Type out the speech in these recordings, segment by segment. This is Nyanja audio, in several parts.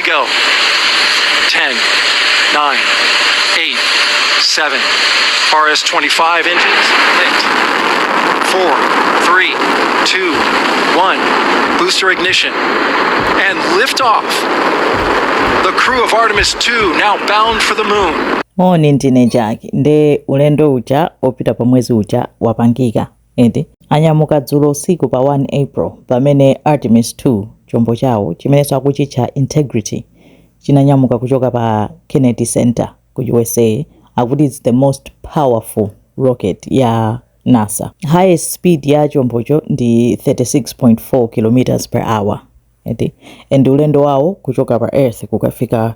we go. 10, 9, 8, 7. RS-25 engines lit. 4, 3, 2, 1. Booster ignition. And lift off. The crew of Artemis 2 now bound for the moon. Moni, ndine Jaki. Nde ulendo uja opita pa mwezi uja wapangika eti. Anyamuka dzulo usiku pa 1 April pamene Artemis 2, chombo chawo chimenenso akuchitcha Integrity, chinanyamuka kuchoka pa Kennedy Center ku USA. Akuti it's the most powerful rocket ya NASA. Highest speed ya chombocho ndi 36.4 kilometers per hour eti, and ulendo wawo kuchoka pa Earth kukafika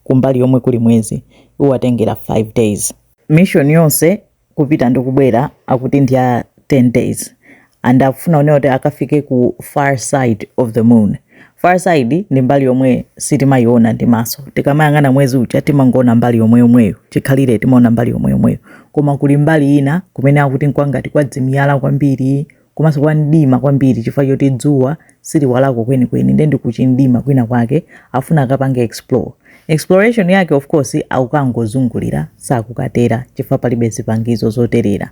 kumbali yomwe kuli mwezi uwatengera 5 days. Mission yonse kupita ndi kubwera akuti ndi ya 10 days, and akufuna onena kuti akafike ku far side of the moon. Far side ndi mbali yomwe sitimayiona ndi maso. Tikamayang'ana mwezi uja timangoona mbali yomwe yomweyo, chikhalire timaona mbali yomwe yomweyo, koma kuli mbali ina kumene akuti nkwangati kwadzimiyala kwambiri komanso kwa mdima kwambiri chifukwa choti dzuwa siliwalako kwenikweni, nde ndikuchimdima kwina kwake. Afuna akapange explore. Exploration yake, of course, akukangozungulira, sakukatera chifukwa palibe zipangizo zoterera.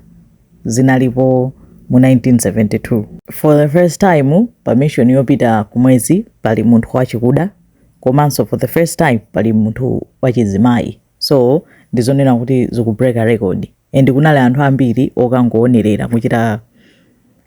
Zinalipo mu 1972. For the first time pa mission yopita kumwezi pali munthu wachikuda, komanso for the first time pali munthu wachizimayi, so ndizonena kuti zikubreaka record. And kunali anthu ambiri okangoonerera, kuchita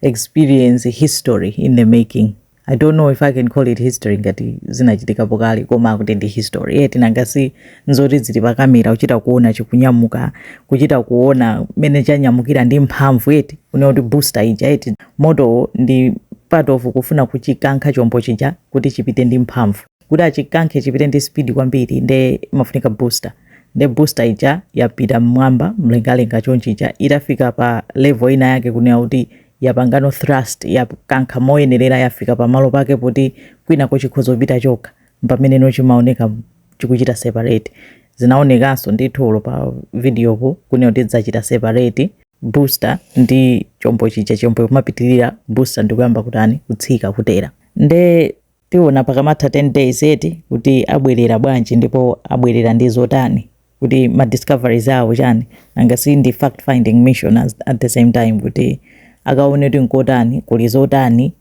experience history in the making. I don't know if I can call it history ngati zinachitikapo kale, koma akuti ndi history eti. Nangasi nzoti zili pa kamera, kuchita kuona chikunyamuka, kuchita kuona mmene chanyamukira ndi mphamvu eti, kunena kuti booster ija eti, motowo ndi part of kufuna kuchikankha chombo chija kuti chipite ndi mphamvu, kuti achikankhe chipite ndi speed kwambiri, nde imafunika booster. Nde booster ija yapita mmwamba mlengalenga chonchija, itafika pa level ina yake kunena kuti yapangano thrust, yakankha moyenerera, yafika pamalo pake poti kwinako chikhoza kupita chokha, pameneno chimaoneka chikuchita separate. Zinaonekanso ndithu pa videopo kunena kuti zachita separate booster ndi chombo chija. Chombo kumapitirira, booster ndikuyamba kutani? Kutsika, kutera. Nde tiona pakamatha 10 days eti kuti abwerera bwanji ndipo abwerera ndi zotani, kuti ma discoveries awo chani. Nanga si ndi fact finding mission at the same time, kuti akaone kuti nkotani, kuli zotani.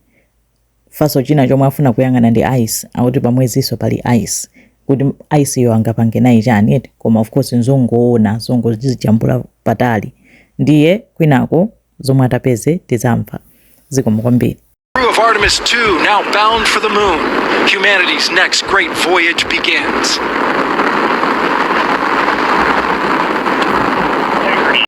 Faso china chomwe afuna kuyang'ana ndi ice. Akuti pamwezinso pali ice, kuti ice iyo angapange nayi chani eti. Koma of course nzongoona, zongozijambula patali, ndiye kwinako zomwe atapeze tizamva. Zikomo kwambiri. Crew of Artemis 2 now bound for the moon. Humanity's next great voyage begins.